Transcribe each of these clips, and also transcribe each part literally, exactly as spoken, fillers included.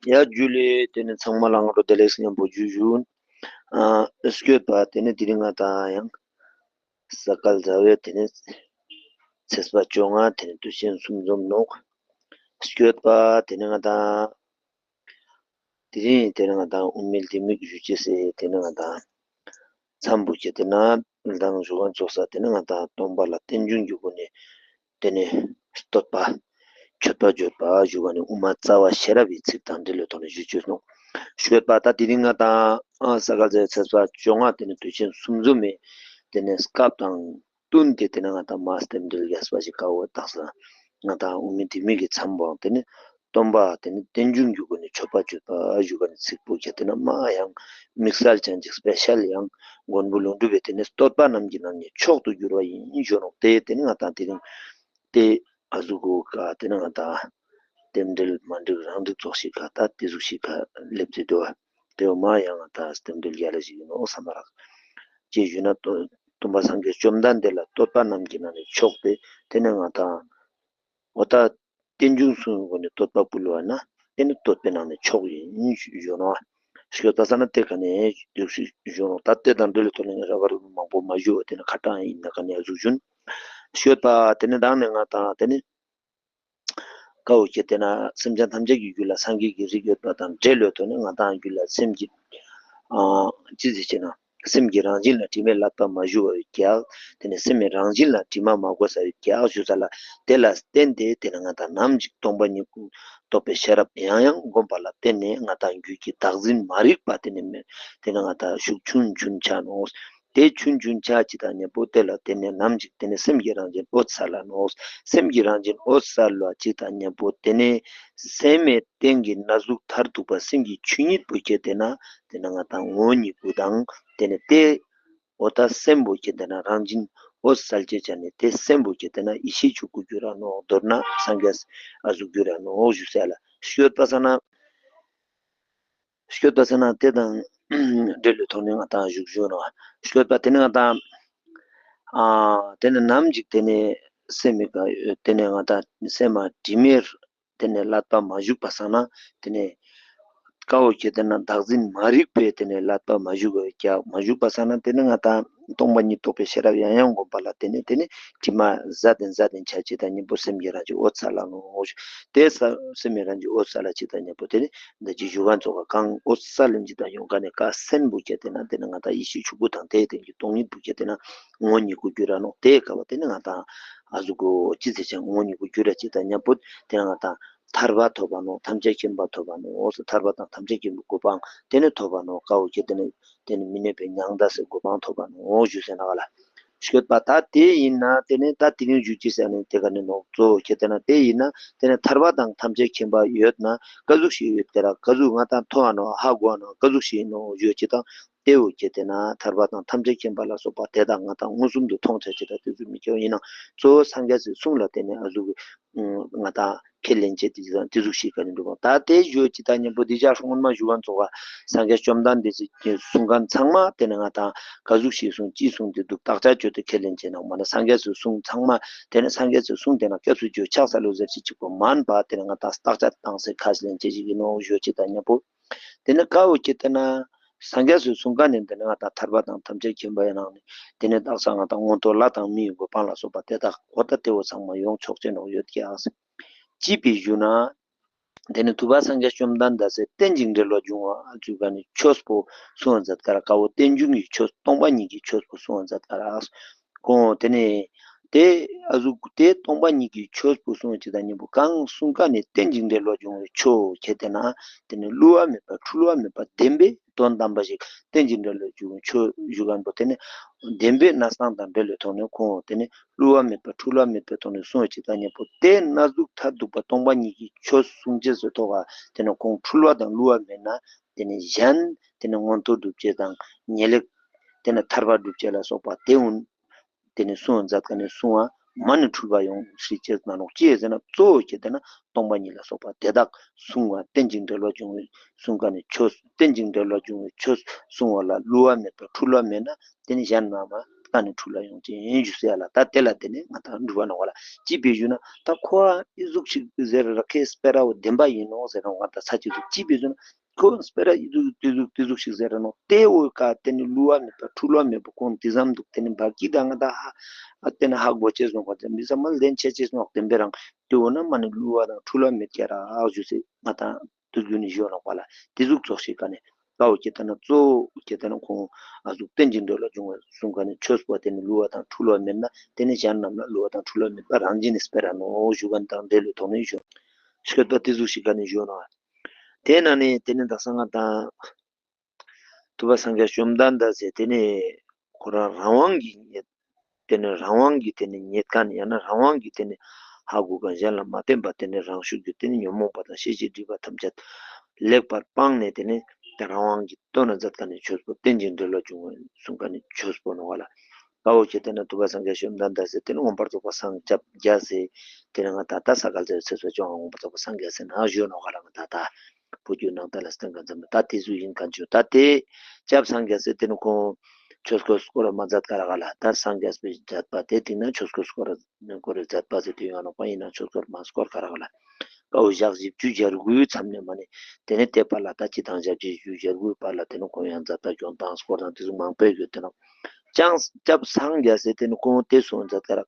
ཡ་ཇུ་ལེ། ཏེ་ནེ་ཚང་མ་ལ་ང་རོ་བདེ་ལེགས་ཉམ་པོ་ཇུ་ཞུ། ཨ་སྐྱོད་པ་ཏེ་ནེ་དེ་རིང་ང་ཏང་ཡང་ས་ག་ཟླ་བའི་ཏེ་ནེ་ཚེས་པ་བཅོ་ལྔ་ཏེ་ནེ་དུས་ཆེན་གསུམ་འཛོམས་ནོག། སྐྱོད་པ་ཏེ་ནེ་ང་ཏང་དེ་རིང་ཏེ་ནེ་ང་ཏང་དབུ་མའི་ལྡེ་མིག་ཞུ་ཅེས་སི་ཏེ་ནེ་ང་ཏང་མཚམས་པོ་ཁྱེར་ཏེ་ན་ལ་དང་ཞུ་བ་ཚོགས་ས་ཏེ་ནེ་ང་ཏང་སྟོན་པ་ལ་རྟེན་འབྱུང་གི་སྒོ་ནས་ཏེ་ནེ་བསྟོད་པ་མཆོད་པ་བརྗོད་པ་ཞུ་བ་ནི་དབུ་མ་རྩ་བ་ཤེས་རབ་ཀྱི་ཚིག་དང་འབྲེལ་ལོ་ཐོག་ནས་ཞུ་ཅེས་ནོག། སྐྱོད་པ་ད་དེ་རིང་ང་ཏང་ཨ་ས་ག་ཟླ་ཚེས་པ་བཅོ་ལྔ་ཏེ་ནེ་དུས་ཆེན་གསུམ་འཛོམས་མི་ཏེ་ནེ་སྐབས་དང་བསྟུན་ཏེ་ཏེ་ནེ་ང་ཏང་མ་རྟེན་འབྲེལ་རྒྱས་པ་ཞིག་ཀ་བོ་བཏགས་ས་ང་ཏང་དབུ་མའི་ལྡེ་མིག་གི་མཚམས་པོའང་ཏེ་ནེ་སྟོན་པ་ཏེ་ནེ་རྟེན་འབྱུང་གི་སྒོ་ནས་མཆོད་པ་བརྗོད་པ་ཞུ་བ་ནི་ཚིག་པོ་ཁྱེར་ཏེ་ན་མ་ཡང་དམིགས་བསལ་ཅན་ཅིག་སྤེ་ཤལ་ཡང་མགོན་པོ་ཀླུ་སྒྲུབ་པའི་ཏེ་ནེ་བསྟོད་པ་རྣམས་ཀྱི་ནང་ནས་མཆོག་ཏུ་གྱུར་པ་ཡིན་ཞུ་ནོག། ཏེ་ཏེ་ནེ་ང་ཏང་དེ་རིང་ཏེ་ཨ་ཟུག་གོ་ཀ་ཏེ་ནེ་ང་ཏང་རྟེན་འབྲེལ་མ་འགྲིག་རང་འགྲིག་ཙོགས་ཤིག་ཀ་ད་ཏེ་ཟུག་ཤིག་ཀ་ལེབ་ཙེ་དོ། ཏེ་བོ་མ་ཡང་ང་ཏང་རྟེན་འབྲེལ་རྒྱལ་ལ་ཞིག་ཡིན་ནོག་བསམ་པ་རག། ཅེས་ཞུ་ན་སྟོན་པ་སངས་རྒྱས་བཅོམ་ལྡན་འདས་ལ་བསྟོད་པ་རྣམས་ཀྱི་ནང་ནས་མཆོག་སྟེ་ཏེ་ནེ་ང་ཏང་འོ་ད་རྟེན་འབྱུང་གསུམ་གྱི་སྒོ་ནས་བསྟོད་པ་ཕུལ་བ་ན་ཏེ་ནེ་བསྟོད་པའི་ནང་ནས་མཆོག་ཡིན་ཞུ་ནོག། སྐྱོད་པ་ས་ན་ཏེ་ཀ་ནེ་དུས་ཤིག་ཞུ་ནོག། ད་ཏེ་དང་འབྲེལ་ལོ་ཐོག་ནས་ར་བ་རུ་མང་པོ་མ་ཞུ་བ་ཏེ་ནེ་ཁ་ཏང་ཡིན་ན་ཀ་ནེ་ཨ་ཟུག་ཞུན། སྐྱོད་པ་ཏེ་ནེ་དང་ནེ་ང་ཏང་ཏེ་ནེ་ཀ་བོ་ཁྱེར་ཏེ་ན་སེམས་ཅན་ཐམས་ཅད་ཀྱི་རྒྱུད་ལ་སངས་རྒྱས་ཀྱི་རིགས་ཡོད་པ་དང་འབྲེལ་ལོ་ཐོག་ནས་ང་ཏང་རྒྱུད་ལ་སེམས་ཀྱི་ཨ་ཅི་ཟེར་ཅེ་ན་སེམས་ཀྱི་རང་བཞིན་ལ་དྲི་མས་བསླད་པ་མ་ཞུ་བ་ཡོད་ཀྱག། ཏེ་ནེ་སེམས་ཀྱི་རང་བཞིན་ལ་དྲི་མ་མ་གོས་ས་ཡོད་ཀྱག་ཞུ་ས་ལ་ཏེ་ལ་བརྟེན་ཏེ་ཏེ་ནེ་ང་ཏང་ནམ་ཞིག་སྟོང་པ་ཉིད་ཀུན་རྟོགས་པའི་ཤེས་རབ་ཡང་ཡང་བསྒོམ་པ་ལ་བརྟེན་ནས་ང་ཏང་རྒྱུད་ཀྱི་བདག་འཛིན་མ་རིག་པ་ཏེ་ནེ་མེད་ཏེ་ནེ་ང་ཏང་ཤུགས་ཆུང་ཆུང་ཆ་ནོག། ཏེ་ཆུང་ཆུང་ཆ་ཅིག་དང་ཉམ་པོ་ཏེ་ལ་བརྟེན་ནས་ནམ་ཞིག་ཏེ་ནེ་སེམས་ཀྱི་རང་བཞིན་འོད་གསལ་ལ་ནོག། སེམས་ཀྱི་རང་བཞིན་འོད་གསལ་ལ་ཅིག་དང་ཉམ་པོ་ཏེ་ནེ་སེམས་མེད་རྟེན་གྱི་གནས་ལུགས་མཐར་ཐུག་པ་སེམས་ཀྱི་ཆོས་ཉིད་པོ་ཁྱེར་ཏེ་ན་ཏེ་ནེ་ང་ཏང་ངོ་བོ་ཉིད་ཀུན་དང་ཏེ་ནེ་ཏེ་འོ་ད་སེམས་པོ་ཁྱེར་ཏེ་ན་རང་བཞིན་འོད་གསལ་ཅེས་ཆ་ནེ་ཏེ་སེམས་པོ་ཁྱེར་ཏེ་ན་ཡེ་ཤེས་ཆོས་སྐུ་གྱུར་ར་ནོག། མདོར་ན་སངས་རྒྱས་ཨ་ཟུག་གྱུར་ར་ནོག་ཞུ་ས་ལ་སྐྱོད་པ་ས་ན། སྐྱོད་པ་ས་ན་ཏེ་དང་འབྲེལ་ལོ་ཐོག་ནས་ང་ཏང་ཞུ་ཞུ་ནོག། སྐྱོད་པ་ཏེ་ནེ་ང་ཏང་ཨ་ཏེ་ནེ་ནམ་ཞིག་ཏེ་ནེ་སེམས་མི་ཀ་ཏེ་ནེ་ང་ཏང་སེམས་མ་དྲི་མས་ཏེ་ནེ་བསླད་པ་མ་ཞུགས་པ་ས་ན་ཏེ་ནེ་ཀ་བོ་ཁྱེར་ཏེ་ན་བདག་འཛིན་མ་རིག་པས་ཏེ་ནེ་བསླད་པ་མ་ཞུགས་པ་ཀྱག་མ་ཞུགས་པ་ས་ན་ཏེ་ནེ་ང་ཏང་སྟོང་པ་ཉིད་རྟོགས་པའི་ཤེས་རབ་ཡང་ཡང་བསྒོམ་པ་ལ་ཏེ་ནེ་ཏེ་ནེ་དྲི་མ་ཟད་དེ་ཟད་དེ་ཆ་ཅིག་དང་ཉམ་པོ་སེམས་ཀྱི་རང་བཞིན་འོད་གསལ་ལ་ནོག། ཏེ་ས་སེམས་ཀྱི་རང་བཞིན་འོད་གསལ་ལ་ཅིག་དང་ཉམ་པོ་ཏེ་ནེ་འདི་ཅི་ཞུ་བ་ཚོགས་ཀ་གང་འོད་གསལ་ལ་ཅིག་དང་ཡོང་ཀ་ནེ་ཀ་སེམས་པོ་ཁྱེར་ཏེ་ན་ཏེ་ནེ་ང་ཏང་ཡེ་ཤེས་ཆོས་སྐུ་དང་ཏེ་ཏེ་གི་སྟོང་ཉིད་པོ་ཁྱེར་ཏེ་ན་ངོ་བོ་ཉིད་ཀུན་གྱུར་ར་ནོག། ཏེ་ཀ་བོ་ཏེ་ནེ་ང་ཏང་ཨ་ཟུག་གོ་ཅི་ཟེར་ཅེ་ངོ་བོ་ཉིད་ཀུན་གྱུར་ར་ཅིག་དང་ཉམ་པོ་ཏེ་ནེ་ང་ཏང་ཐར་པ་ཐོབ་པ་ནོག། ཐམས་ཅད་མཁྱེན་པ་ཐོབ་པ་ནོག། ཐར་པ་དང་ཐམས་ཅད་མཁྱེན་པའི་གོ་འཕང་ཏེ་ནེ་ཐོབ་པ་ནོག། ཀ་བོ་ཁྱེར་ཏེ་ན་ཏེ་ནེ་མི་གནས་པའི་མྱང་འདས་སི་གོ་འཕང་ཐོབ་པ་ནོག་ཞུ་ཟེར་ན་ག་ལ། སྐྱོད་པ་ད་ཏེ་ཡིན་ན་ཏེ་ནེ་ད་ཏེ་རིང་ཞུ་ཅེས་ཟེར་ནེ་ཏེ་ག་ནེ་ནོག་གཙོ་བོ་ཁྱེར་ཏེ་ན་ཏེ་ཡིན་ན་ཏེ་ནེ་ཐར་པ་དང་ཐམས་ཅད་མཁྱེན་པ་ཡོད་ན་ཀ་ཟུག་ཞིག་ཡོད་ཀྱག་ར་ཀ་ཟུག་ང་ཏང་ཐོབ་བ་ནོག་ཧ་གོ་བ་ནོག་ཀ་ཟུག་ཞིག་ནོག་ཞུ་ཅེས་དང་ཏེ་བོ་ཁྱེར་ཏེ་ན་ཐར་པ་དང་ཐམས་ཅད་མཁྱེན་པ་ལ་སོགས་པ་དེ་དག་ང་ཏང་མངོན་སུམ་དུ་མཐོང་ཆ་ཅེས་དང་ཏེ་ཟུག་མི་ཁྱོད་ཡིན་ན་གཙོ་བོ་སངས་རྒྱས་སི་གསུང་ལ་བརྟེན་ནས་ཨ་ཟུག་ང་ཏང་ཁས་ལེན་ཅེས་ཏེ་ཟུག་ཏེ་ཟུག་ཞིག་ག་ནེ་འགྲུབ་བ། ད་ཏེ་ཞུ་ཅེས་དང་ཉམ་པོ་འདི་ཅག་སྔོན་མ་ཞུ་བ་ཚོགས་ཀ་སངས་རྒྱས་བཅོམ་ལྡན་འདས་སི་གསུང་ཁན་ཚང་མ་ཏེ་ནེ་ང་ཏང་ཀ་ཟུག་ཞིག་གསུང་ཅི་གསུང་ཏེ་འདུག་བརྟག་དཔྱད་ཅོས་ཏེ་ཁས་ལེན་ཅེས་ནང་མ་ན་སངས་རྒྱས་སི་གསུང་ཚང་མ་ཏེ་ནེ་སངས་རྒྱས་སི་གསུང་ཏེ་ན་སྐྱབས་སུ་འགྲོ་ཆགས་ས་ལོ་ཟེར་ཅེས་ཅིག་པོ་མན་པ་ཏེ་ནེ་ང་ཏང་བརྟག་དཔྱད་བཏང་སྟེ་ཁས་ལེན་ཅེས་ཞིག་ཡིན་ནོག་ཞུ་ཅེས་དང་ཉམ་པོ། ཏེ་ནེ་ཀ་བོ་ཁྱེར་ཏེ་ན་སངས་རྒྱས་སི་གསུང་ཀ་ནེ་ཏེ་ནེ་ང་ཏང་ཐར་པ་དང་ཐམས་ཅད་མཁྱེན་པ་ཡི་ནང་ནེ་ཏེ་ནེ་བརྟག་ས་ང་ཏང་མངོན་མཐོ་ལྷ་དང་མིའི་གོ་འཕང་ལ་སོགས་པ་དེ་དག་འོ་ད་ཏེ་བོ་ཚང་མ་ཡོང་ཆོག་ཅེས་ནོག་ཡོད་ཀྱག། ཅི་ཕི་ཞུ་ན་ཏེ་ནེ་ཐུབ་པ་སངས་རྒྱས་བཅོམ་ལྡན་འདས་སི་རྟེན་ཅིང་འབྲེལ་བར་འབྱུང་བ་ཨ་ཙུག་ག་ནེ་ཆོས་པོ་གསུང་བ་མཛད་ཀ་ར་ཀ་བོ་རྟེན་འབྱུང་གི་ཆོས་སྟོང་པ་ཉིད་ཀྱི་ཆོས་པོ་གསུང་བ་མཛད་ཀ་ར། ཁོང་ཏེ་ནེ་ཏེ་ཨ་ཟུག་ཏེ་སྟོང་པ་ཉིད་ཀྱི་ཆོས་པོ་གསུང་ཅེས་དང་ཉམ་པོ་གང་གསུང་ཀ་ནེ་རྟེན་ཅིང་འབྲེལ་བར་འབྱུང་བའི་ཆོས་ཁྱེར་ཏེ་ན་ཏེ་ནེ་བསླུ་བ་མེད་པ་འཁྲུལ་བ་མེད་པ་བདེན་པའི་དོན་དམ་པ་ཞིག་རྟེན་ཅིང་འབྲེལ་བར་འབྱུང་བའི་ཆོས་ཞུ་ཁན་པོ་ཏེ་ནེ་བདེན་པའི་གནས་སྟངས་དང་འབྲེལ་བའི་ཐོག་ནེ་ཁོང་ཏེ་ནེ་བསླུ་བ་མེད་པ་འཁྲུལ་བ་མེད་པའི་ཐོག་ནེ་གསུང་ཅེས་དང་ཉམ་པོ་ཏེ་གནས་ལུགས་མཐར་ཐུག་པ་སྟོང་པ་ཉིད་ཀྱི་ཆོས་གསུང་ཅེས་སི་ཐོག་ཏེ་ནེ་ཁོང་འཁྲུལ་བ་དང་བསླུ་བ་མེད་ན་ཏེ་ནེ་གཞན་ཏེ་ནེ་མངོན་མཐོ་སྒྲུབ་ཅེས་དང་ངེས་ལེགས་ཏེ་ནེ་ཐར་པ་སྒྲུབ་ཅེས་ལ་སོགས་པ་ཏེ་འུན། ཏེ་ནེ་གསུང་བ་མཛད་ཀ་ནེ་གསུང་བ་མ་ནེ་འཁྲུལ་པ་ཡོང་སྲིད་ཅེས་མ་ནོག་ཅི་ཟེར་ན་གཙོ་བོ་ཁྱེར་ཏེ་ན་སྟོང་པ་ཉིད་ལ་སོགས་པ་དེ་དག་གསུང་བ་རྟེན་ཅིང་འབྲེལ་བར་འབྱུང་བའི་གསུང་ཀ་ནེ་ཆོས་རྟེན་ཅིང་འབྲེལ་བར་འབྱུང་བའི་ཆོས་གསུང་བ་ལ་བསླུ་བ་མེད་པ་འཁྲུལ་བ་མེད་ན་ཏེ་ནེ་གཞན་མ་མ་ ཀ་ནེ་འཁྲུལ་ལ་ཡོང་ཅེས་ཞུ་ས་ལ། ད་དེ་ལ་དེ་ནེ་ང་དང་འགྲུབ་པ་ནོག་ལ། ཅི་ཕི་ཞུ་ན་ད་ཁོ་ཨ་ཨི་ཟུག་ཞིག་ཟེར་ར་ཁེ་སྤེ་ར་བོ་བདེན་པ་ཡིན་ནོག་ཟེར་ན་ང་དང་ཚ་ཅི་ཟུག་ཅི་ཕི་ཞུ་ན། ཁོ་སྤེ་ར་ཨི་ཟུག་དེ་ཟུག་དེ་ཟུག་ཞིག་ཟེར་ར་ནོག། དེ་བོ་ཀ་དེ་ནེ་བསླུ་བ་མེད་པ་འཁྲུལ་བ་མེད་པ་ཁོང་དེ་ཙམ་འདུག། དེ་ནེ་བར་གྱི་ད་ང་དང་ཧ་ཨ་དེ་ནེ་ཧ་གོ་ཅེས་ནོག་པ། དེ་མི་ཚང་མ་ལན་ཆ་ཅེས་ནོག། བདེན་པའི་རང་དེ་འོ་ན་མ་ནེ་བསླུ་བ་དང་འཁྲུལ་བ་མེད་ཀྱ་རག་ཞུ་སེ་ང་དང་དུས་རྒྱུན་ནེ་ཞུ་ནོག་པ་ལ། དེ་ཟུག་ཙོགས་ཤིག་ཀ་ནེ་ཀ་བོ་ཁྱེད་ལྟ་ན་གཙོ་བོ་ཁྱེད་ལྟ་ན་ཁོང་ཨ་ཟུག་རྟེན་ཅིང་འབྲེལ་བར་འབྱུང་བ་གསུངས་ཀ་ནེ་ཆོས་པོ་དེ་ནེ་བསླུ་བ་དང་འཁྲུལ་བ་མེད་ན་དེ་ནེ་གཞན་རྣམས་ལ་བསླུ་བ་དང་འཁྲུལ་བ་མེད་པ་རང་བཞིན་ནེ་སྤེ་ར་ནོག་ཞུ་མཁན་དང་འབྲེལ་བའི་ཐོག་ནེ་ཞུ། ཤོད་པ་དེ་ཟུག་ཤིག་ཀ་ནེ་ཞུ་ནོག། དེ་ནང་ནེ་དེ་ནེ་དག་ས་ང་དང་ཐུབ་པ་སངས་རྒྱས་བཅོམ་ལྡན་འདས་སེ་དེ་ནེ་ཁོ་རང་རང་དབང་གི་ཉེར་དེ་ནེ་རང་དབང་གི་དེ་ནེ་ཉེར་མཁན་ཡང་ན་རང་དབང་གི་དེ་ནེ་ཧ་གོ་མཁན་གཞན་ལ་མ་བརྟེན་པ་དེ་ནེ་རང་ཤུགས་ཀྱིས་དེ་ནེ་ཉོན་མོངས་པ་དང་ཤེས་བྱའི་སྒྲིབ་པ་ཐམས་ཅད་ལེགས་པར་སྤངས་ནས་དེ་ནེ་དེ་རང་དབང་གིས་སྟོན་ན་མཛད་མཁན་ནི་ཆོས་པོ་རྟེན་ཅིང་འབྲེལ་བར་འབྱུང་བ་གསུངས་མཁན་ནི་ཆོས་པོ་ནོག་ལ། ཀ་བོ་ཁྱེད་ལྟ་ན་ཐུབ་པ་སངས་རྒྱས་བཅོམ་ལྡན་འདས་སེ་དེ་ནེ་མངོན་པར་རྫོགས་པར་སངས་རྒྱས་སེ་དེ་ནེ་ང་ད་ལྟ་ས་ག་ལ་ཚེ་སོ་ཅོ་མངོན་པར་རྫོགས་པར་སངས་རྒྱས་སེ་ན་ཞུ་ནོག་ལ། ང་ད་ལྟ་བོད་བརྒྱུད་ནང་བསྟན་ལ་བརྟེན་མཁན་ཙམ་ད་དེ་ཟུག་ཡིན་མཁན་ཆོས་ད་དེ་སྐྱབས་སངས་རྒྱས་སེ་དེ་ནེ་ཁོང་ཆོས་འཁོར་བསྐོར་བ་མ་མཛད་ཀ་རག་ལ། ད་སངས་རྒྱས་པའི་མཛད་པ་དེ་དེ་ན་ཆོས་འཁོར་བསྐོར་བསྐོར་བའི་མཛད་པ་ཟེར་དུས་ཡོང་ནོག་པ། ཡིན་ན་ཆོས་འཁོར་མ་བསྐོར་ཀ་རག་ལ། ཀ་བོ་ཞག་བཞི་བཅུ་ཞེ་དགུའི་མཚམས་ནེ་མ་ནེ་དེ་ནེ་དེ་བར་ལ་ད་སྤྱི་དང་ཞག་བཞི་བཅུ་ཞེ་དགུའི་བར་ལ་དེ་ནེ་ཁོང་ཡང་མཛད་པ་སྐྱོང་དང་སྐོར་དང་དེ་ཟུག་མང་པོ་ཡོད་དེ་ནོག། ཀྱང་སྐྱབས་སངས་རྒྱས་སེ་དེ་ནེ་ཁོང་དེ་སོང་མཛད་ཀ་རག།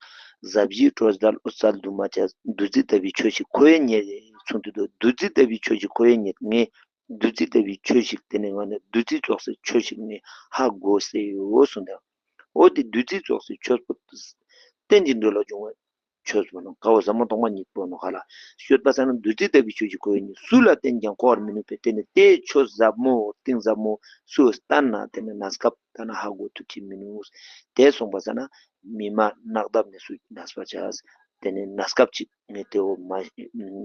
ཟབ་ཞི་སྤྲོས་བྲལ་འོད་གསལ་འདུས་མ་བྱས། བདུད་རྩི་ལྟ་བུའི་ཆོས་ཤིག་ཁོ་བོས་རྙེད་གསུངས་ཏེ་འདུག། བདུད་རྩི་ལྟ་བུའི་ཆོས་ཤིག་ཁོ་བོས་རྙེད། ངས་བདུད་རྩི་ལྟ་བུའི་ཆོས་ཤིག་དེ་ནེ་ང་ནི་བདུད་རྩི་ཙོགས་སེ་ཆོས་ཤིག་ནི་ཧ་གོ་སེ་ཡོད་གསུངས་ཏེ། འོ་དེ་བདུད་རྩི་ཙོགས་སེ་ཆོས་པོ་རྟེན་ཅིང་འབྲེལ་བར་འབྱུང་བའི་ཆོས་པོ་ནོག། ཀ་བོ་ཟབ་མོ་སྟོང་པ་ཉིད་པོ་ནོག་ཧ་ལ། ཤོད་པ་ས་ན་བདུད་རྩི་ལྟ་བུའི་ཆོས་ཤིག་ཁོ་བོས་རྙེད། སུ་ལ་བསྟན་ཀྱང་གོ་བར་མི་ནུས་པས། དེ་ནི་དེ་ཆོས་ཟབ་མོ་གཏིང་ཟབ་མོ་སུ་བསྟན་ན་དེ་ནི་གནས་སྐབས་ལྟ་ན་ཧ་གོ་ཐུབ་ཀྱི་མི་ནུས། དེ་སོང་པ་ས་ན་མི་མ་ནག་དབ་ནི་སུ་གནས་པ་ཆ། དེ་ནི་གནས་སྐབས་ཅིག་ངས་དེ་བོ་མ་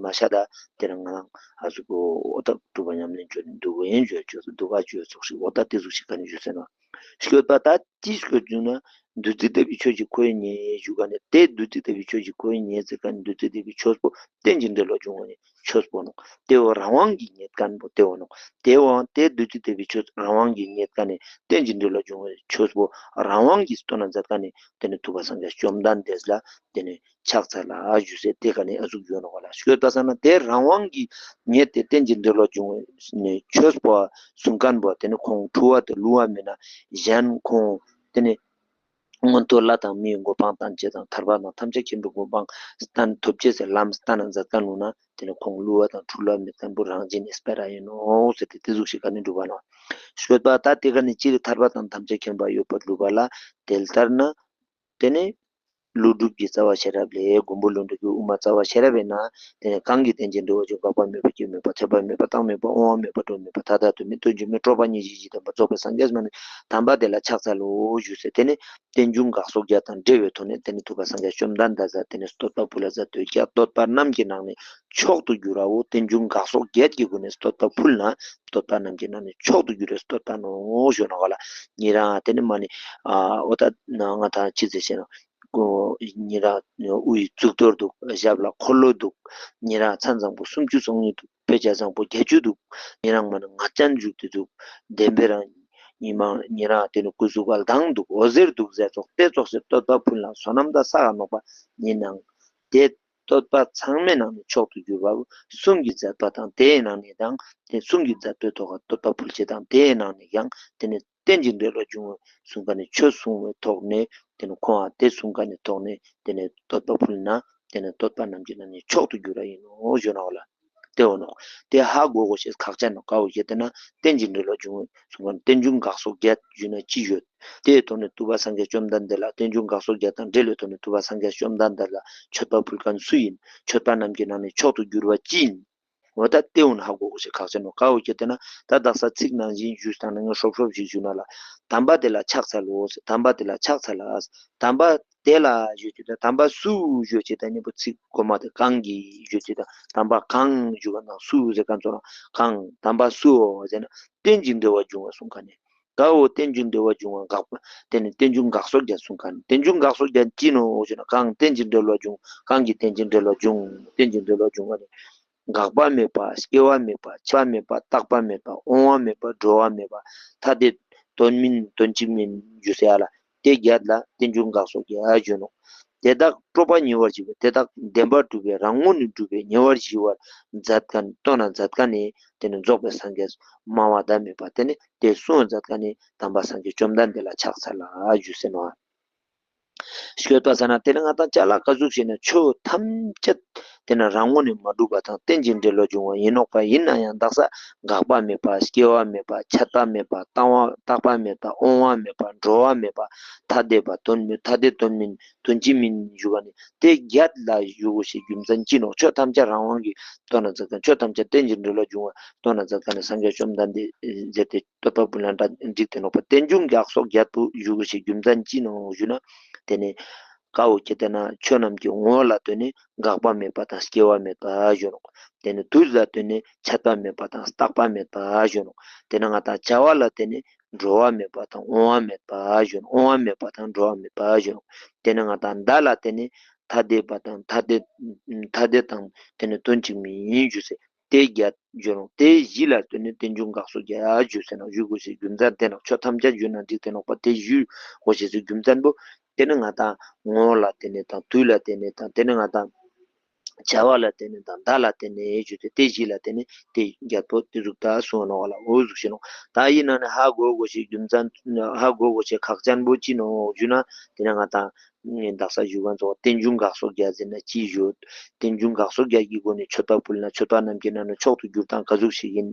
མ་ཤད་ད་དེ་རང་ང་རང་ཨ་ཟུག་གོ་འོ་ད་སྒྲུབ་པ་ཉམས་ལེན་བྱོས་ནི་འདུག་གོ་ཡིན་བྱོས་བྱོས་སུ་འདུག་ག་བྱོས་ཙོགས་ཤིག་འོ་ད་དེ་ཟུག་ཤིག་ཀ་ནེ་ཞུ་ས་ནོག། ཤོད་པ་ད་ཅི་ཞིག་ཞུ་ན་བདུད་རྩི་ལྟ་བུའི་ཆོས་ཤིག་ཁོ་བོས་རྙེད་ཞུ་ཀ་ནེ་དེ་བདུད་རྩི་ལྟ་བུའི་ཆོས་ཤིག་ཁོ་བོས་རྙེད་ཟེར་ཀ་ནེ་བདུད་རྩི་ལྟ་བུའི་ཆོས་པོ་རྟེན་ཅིང་འབྲེལ་བར་འབྱུང་བ་ནི་ཆོས་པོ་ནོག། དེ་བོ་རང་དབང་གིས་རྙེད་མཁན་པོ་དེ་བོ་ནོག། དེ་བོ་དེ་བདུད་རྩི་ལྟ་བུའི་ཆོས་རང་དབང་གིས་རྙེད་མཁན་ནི་རྟེན་ཅིང་འབྲེལ་བར་འབྱུང་བའི་ཆོས་པོ་རང་དབང་གིས་སྟོན་ན་མཛད་མཁན་ནི་དེ་ནི་ཐུབ་པ་སངས་རྒྱས་བཅོམ་ལྡན་འདས་ལ་དེ་ནི་ཕྱག་འཚལ་ལ་ཞུ་སེ་དེ་ཀ་ནེ་ཨ་ཟུག་ཡོད་ནོག་ལ། ཤོད་པ་ས་ན་དེ་རང་དབང་གིས་རྙེད་དེ་རྟེན་ཅིང་འབྲེལ་བར་འབྱུང་བའི་ཆོས་པོ་གསུང་མཁན་པོ་དེ་ནི་ཁོང་འཁྲུལ་བ་དང་བསླུ་བ་མེད་ན་གཞན་ཁོང་དེ་ནི་མངོན་མཐོ་ལྷ་དང་མིའི་གོ་འཕང་བསྟན་བྱེད་དང་ཐར་པ་དང་ཐམས་ཅད་མཁྱེན་པའི་གོ་འཕང་བསྟན་ཐོབ་བྱེད་ཟེར་ལམ་བསྟན་ན་མཛད་མཁན་ནོག་ན་དེ་ནི་ཁོང་བསླུ་བ་དང་འཁྲུལ་བ་མེད་མཁན་པོ་རང་བཞིན་ནི་སྤེ་ར་ཡིན་ནོག་ཟེར་ཏེ་དེ་ཟུག་ཤིག་ཀ་ནེ་སྒྲུབ་པ་ནོག། ཤོད་པ་ད་དེ་ཀ་ནེ་སྤྱིར་ཐར་པ་དང་ཐམས་ཅད་མཁྱེན་པ་ཡོད་པར་སྒྲུབ་པ་ལ་དེ་ལྟར་ན། དེ་ནི་ཀླུ་སྒྲུབ་ཀྱི་རྩ་བ་ཤེས་རབ་ལས། མགོན་པོ་ཀླུ་སྒྲུབ་ཀྱི་དབུ་མ་རྩ་བ་ཤེས་རབ་ཡིན་ན། དེ་ནི་གང་གིས་རྟེན་ཅིང་འབྲེལ་བར་འབྱུང་། འགག་པ་མེད་པ་སྐྱེ་བ་མེད་པ་ཐོབ་པ་མེད་པ་བཏང་བ་མེད་པ་འོང་བ་མེད་པ་འགྲོ་བ་མེད་པ་ཐ་དད་དུ་མེད་དོན་གཅིག་མེད་གྲོགས་པ་ཉེར་ཞི་བཞི་ལྡན་པ་རྫོགས་པའི་སངས་རྒྱས་མ་ནི་དམ་པ་དེ་ལ་ཕྱག་འཚལ་ལོ་ཞུ་སེ་དེ་ནི་རྟེན་འབྱུང་འགག་སོགས་བརྒྱད་དང་འབྲེལ་བའི་ཐོག་ནས་དེ་ནི་ཐུབ་པ་སངས་རྒྱས་བཅོམ་ལྡན་འདས་ལ་དེ་ནི་བསྟོད་པ་ཕུལ་ལ་མཛད་དོ་ཀྱང་བསྟོད་པ་རྣམས་ཀྱི་ནང་ནས་མཆོག་ཏུ་གྱུར་བའོ། རྟེན་འབྱུང་འགག་སོགས་བརྒྱད་ཀྱི་སྒོ་ནས་བསྟོད་པ་ཕུལ་ན་བསྟོད་པ་རྣམས་ཀྱི་ནང་ནས་མཆོག་ཏུ་གྱུར་བའི་བསྟོད་པ་ནོག་ཞུ་ནོག་ལ། ཉེ་རང་དེ་ནི་མ་ནི་ཨ་འོ་ད་ང་དང་ཅི་ཟེར་ཞེ་ན། ཉེ་རང་དབུའི་གཙུག་ཏོར་འདུག། ཞབས་ལ་འཁོར་ལོ་འདུག། ཉེ་རང་མཚན་བཟང་པོ་སུམ་ཅུ་སོ་གཉིས་འདུག། དཔེ་བྱད་བཟང་པོ་བརྒྱད་ཅུ་འདུག། ཉེ་རང་མ་ནི་ང་རྒྱལ་བཞུགས་ཏེ་འདུག། བདེན་པའི་རང་ཉི་མ་ཉེ་རང་དེ་ནི་སྐུ་གཟུགས་པ་ལྡང་འདུག། འོད་ཟེར་འདུག་ཟེར་ཙོགས་དེ་ཙོགས་སེ་བསྟོད་པ་ཕུལ་ན་བསོད་ནམས་དང་བསགས་ནོག་པ་ཡིན་ནའང་། དེ་བསྟོད་པ་ཚང་མའི་ནང་ནས་མཆོག་ཏུ་གྱུར་པ་གསུང་གི་མཛད་པ་དང་དེའི་ནང་ནས་དང་དེ་གསུང་གི་མཛད་པའི་ཐོག་ལ་བསྟོད་པ་ཕུལ་བྱེད་དང་དེའི་ནང་ནས་ཡང་དེ་ནི་རྟེན་ཅིང་འབྲེལ་བར་འབྱུང་བའི་གསུང་མཁན་ནི་ཆོས་གསུང་བའི་ཐོག་ནས་དེ་ནི་ཁོང་ང་དེ་གསུང་མཁན་ནི་ཐོག་ནས་དེ་ནི་བསྟོད་པ་ཕུལ་ན་དེ་ནི་བསྟོད་པ་རྣམས་ཀྱི་ནང་ནས་མཆོག་ཏུ་གྱུར་པ་ཡིན་ནོག་ཞུ་ནོག་ལ། དེ་འོ་ནོག། དེ་ཧ་གོ་དགོས་ཤེས་ཁག་ཅན་ནོག། ཀ་བོ་ཞེས་དེ་ན་རྟེན་ཅིང་འབྲེལ་བར་འབྱུང་བའི་གསུང་མཁན་རྟེན་འབྱུང་འགག་སོགས་བརྒྱད་ཞུས་ན་ཅི་ཡོད། དེའི་ཐོག་ནས་ཐུབ་པ་སངས་རྒྱས་བཅོམ་ལྡན་འདས་ལ་རྟེན་འབྱུང་འགག་སོགས་བརྒྱད་དང་འབྲེལ་བའི་ཐོག་ནས་ཐུབ་པ་སངས་རྒྱས་བཅོམ་ལྡན་འདས་ལ་མཆོད་པ་ཕུལ་མཁན་སུ་ཡིན། མཆོད་པ་རྣམས་ཀྱི་ནང་ནས་མཆོག་ཏུ་གྱུར་པ་ཅི་ཡིན། འོ་ད་དེ་འོ་ན་ཧ་གོ་དགོས་ཤེས་ཁག་ཅན་ནོག། ཀ་བོ་ཞེས་དེ་ན་ད་དག་ས་ཚིག་ནང་བཞིན་ཞུས་བཏང་ན་ངས་ཧྲོབ་ཧྲོབ་ཞིག་ཞུ་ན་ལ། དམ་པ་དེ་ལ་ཕྱག་འཚལ་ལོ་ཟེར། དམ་པ་དེ་ལ་ཕྱག་འཚལ་ལ། དམ་པ་དེ་ལ་ཞུ་ཅེས་དང་དམ་པ་སུ་ཞུ་ཅེས་དང་གཉིས་པོ་ཚིག་གོ་མ་དེ་གང་གིས་ཞུ་ཅེས་དང་དམ་པ་གང་ཞུ་བ་དང་སུ་ཟེར་མཁན་ཚོ་ལ་གང་དམ་པ་སུའོ་ཟེར་ན་རྟེན་ཅིང་འབྲེལ་བར་འབྱུང་བ་གསུང་མཁན་ནི། ཀ་བོ་རྟེན་ཅིང་འབྲེལ་བར་འབྱུང་བ་འགག་པ་དེ་ནི་རྟེན་འབྱུང་འགག་སོགས་བརྒྱད་གསུང་མཁན་ནི། རྟེན་འབྱུང་འགག་སོགས་བརྒྱད་ཅི་ནོག་ཞུ་ན་གང་རྟེན་ཅིང་འབྲེལ་བར་འབྱུང་། གང་གིས་རྟེན་ཅིང་འབྲེལ་བར་འབྱུང་། རྟེན་ཅིང་འབྲེལ་བར་འབྱུང་བ་ནི། འགག་པ་མེད་པ། སྐྱེ་བ་མེད་པ། འཆི་བ་མེད་པ། རྟག་པ་མེད་པ། འོང་བ་མེད་པ། འགྲོ་བ་མེད་པ། ཐ་དད་དོན་མིན་དོན་གཅིག་མིན་ཞུ་ས་ཡ་ལ། དེ་བརྒྱད་ལ་རྟེན་འབྱུང་འགག་གསོག་བརྒྱད་ཞུ་ནོག། དེ་དག་སྤྲོས་པ་ཉེ་བར་ཞི་བ། དེ་དག་བདེན་པར་གྲུབ་པའི་རང་ངོས་ནས་གྲུབ་པའི་ཉེ་བར་ཞི་བར་མཛད་མཁན་སྟོན་ན་མཛད་མཁན་ནི་དེ་ནི་རྫོགས་པའི་སངས་རྒྱས་སྨྲ་བ་བདག་མེད་པ། དེ་ནི་དེ་གསུང་མཛད་མཁན་ནི་དམ་པ་སངས་རྒྱས་བཅོམ་ལྡན་འདས་ལ་ཕྱག་འཚལ་ལོ་ཞུས་ཟེར་ནོག། ཞུས་པ་ས་ན་དེ་ནི་ང་དང་ཅ་ལག་ག་ཟུག་ཞིག་ན་ཆོས་ཐམས་ཅད་དེ་ནི་རང་ངོས་ནས་མ་གྲུབ་པ་དང་རྟེན་ཅིང་འབྲེལ་བར་འབྱུང་བ་ཡིན་ནོག་པ། ཡིན་ན་ཡང་དག་ས་འགག་པ་མེད་པ། སྐྱེ་བ་མེད་པ། ཆད་པ་མེད་པ། བཏང་བ་བརྟག་པ་མེད་པ། དབང་བ་མེད་པ། འགྲོ་བ་མེད་པ། ཐ་དད་པ། དོན་མེད། ཐ་དད་དོན་མིན། དོན་གཅིག་མིན་ཞུ་བ་ནི་དེ་བརྒྱད་ལ་ཞུ་དགོས་ཤེས་རྒྱུ་མཚན་ཅི་ནོག། ཆོས་ཐམས་ཅད་རང་དབང་གིས་སྟོན་ན་མཛད་མཁན། ཆོས་ཐམས་ཅད་རྟེན་ཅིང་འབྲེལ་བར་འབྱུང་བ་སྟོན་ན་མཛད་མཁན་ནི་སངས་རྒྱས་བཅོམ་ལྡན་འདས་ཟེར་ཏེ་བསྟོད་པ་པོ་ལ་འདྲ་འགྲིག་སྟེ་ནོག་པ། རྟེན་འབྱུང་འགག་གསོག་བརྒྱད་པོ་ཞུ་དགོས་ཤེས་རྒྱུ་མཚན་ཅི་ནོག་ཞུ་ན། དེ་ནི་ཀ་བོ་ཁྱེར་ཏེ་ན་ཆོས་རྣམས་ཀྱི་ངོ་བོ་ལ་ལྟོས་ནས་འགག་པ་མེད་པ་དང་སྐྱེ་བ་མེད་པ་ཞུ་ནོག། དེ་ནི་དུས་ལ་ལྟོས་ནས་ཆད་པ་མེད་པ་དང་རྟག་པ་མེད་པ་ཞུ་ནོག། དེ་ནི་ང་དང་བྱ་བ་ལ་ལྟོས་ནས་འགྲོ་བ་མེད་པ་དང་འོང་བ་མེད་པ་ཞུ་ནོག། འོང་བ་མེད་པ་དང་འགྲོ་བ་མེད་པ་ཞུ་ནོག། དེ་ནི་ང་དང་མཐའ་ལ་ལྟོས་ནས་ཐ་དད་པ་དང་ཐ་དད་ཐ་དད་དང་དེ་ནི་དོན་གཅིག་མིན་ཞུ་ཟེར། དེ་བརྒྱད་ཞུ་ནོག། དེ་བཞི་ལ་ལྟོས་ནས་རྟེན་འབྱུང་འགག་གསོག་བརྒྱད་ཞུ་ཟེར་ནོག། ཞུ་དགོས་ཤེས་རྒྱུ་མཚན་དེ་ནོག། ཆོས་ཐམས་ཅད་ཞུ་ན་འགྲིག་སྟེ་ནོག་པ། དེ་ཞུ་དགོས་ཤེས་སི་རྒྱུ་མཚན་པོ་དེ་ནི་ང་དང་ངོ་བོ་ལ་ལྟོས་ནས་དང་དུས་ལ་ལྟོས་ནས་དང་དེ་ནི་ང་དང་བྱ་བ་ལ་ལྟོས་ནས་དང་མཐའ་ལ་ལྟོས་ནས་ཞུ་སྟེ་དེ་བཞི་ལ་ལྟོས་ནས་དེ་བརྒྱད་པོ་དེ་ཟུག་ད་གསུངས་ནོག་ལ། འོ་ཟུག་ཞུ་ནོག། ད་ཡིན་ན་ནི་ཧ་གོ་དགོས་ཤེས་རྒྱུ་མཚན་ཧ་གོ་དགོས་ཤེས་ཁག་ཅན་པོ་ཅི་ནོག་ཞུ་ན། དེ་ནི་ང་དང་དག་ས་ཞུ་མཁན་ཚོ་རྟེན་འབྱུང་འགག་གསོག་བརྒྱད་ཟེར་ན་ཅི་ཞུ། རྟེན་འབྱུང་འགག་གསོག་བརྒྱད་ཀྱི་སྒོ་ནས་མཆོད་པ་ཕུལ་ན་མཆོད་པ་རྣམས་ཀྱི་ནང་ནས་མཆོག་ཏུ་གྱུར་སྟངས་ག་ཟུག་ཞིག་ཡིན།